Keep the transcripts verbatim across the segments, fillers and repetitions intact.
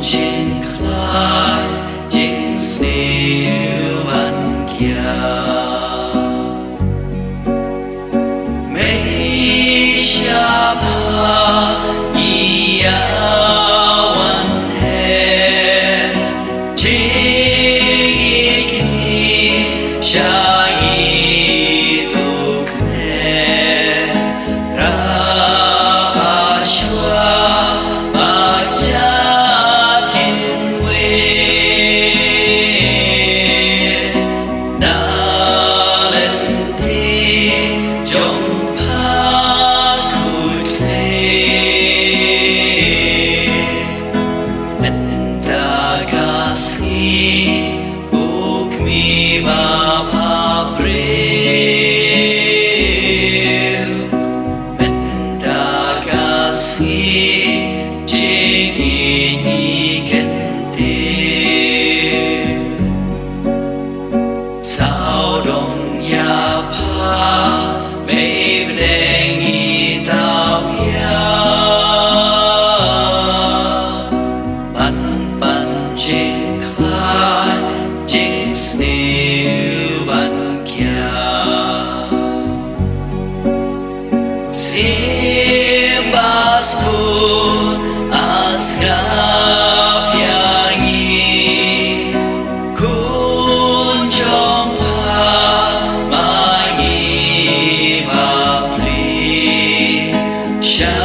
jingkhlaiñ jingsniew ban kiar. Mei sha pha ïa wan her, jingïeit sha ïeit u kmie. Rah shuwa ba jat kin wiar na lynti jong pha khuid khuid. Mynta ka sngi u kmie ba pha briew. Mynta ka sngi jingïeit ngi kyntiew. Sawdong ïa pha, mei bneng ngi thaw ïa ban pan jingkhlaiñ jingsniew ban kiar. Siem ba sbun, a sngap ïa ngi, khun jong pha ma ngi ba plie. Sha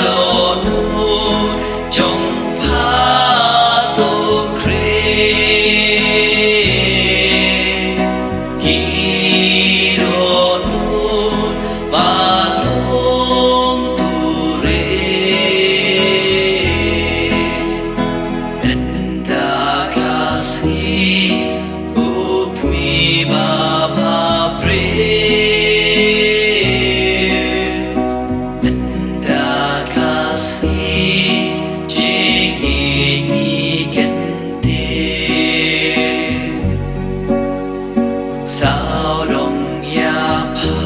dohnud jong pha to khreh, ki dohnud ba long to rieh. Mynta ka sngi u kmie ba pha briew. Mynta ka sngi jingïeit ngi kyntiew. Sawdong ïa pha,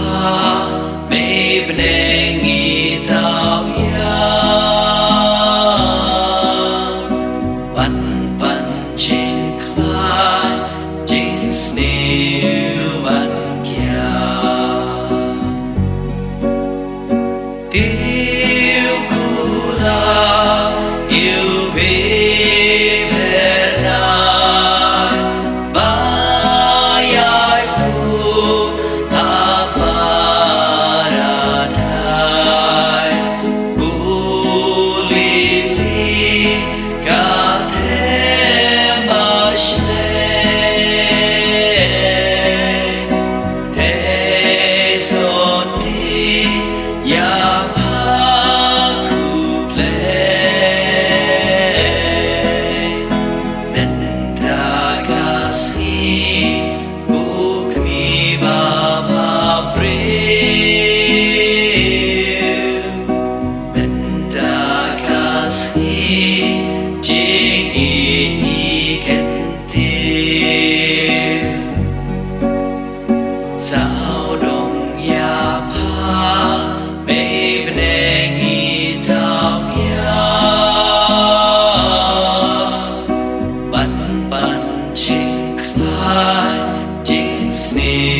mei bneng ngi thaw ïa ban pan jingkhlaiñ jingsniew ban kiar. Tiew kula ïa u bepher na ba ïai pur ha paradais. Kuli li ka them ba shlei. Te soti ïa pha khublei. Mynta ka sngi u kmie ba pha briew. Mynta ka sngi jingïeit ngi kyntiew. Sawdong ïa pha, mei bneng ngi thaw ïa ban pan jingkhlaiñ jingsniew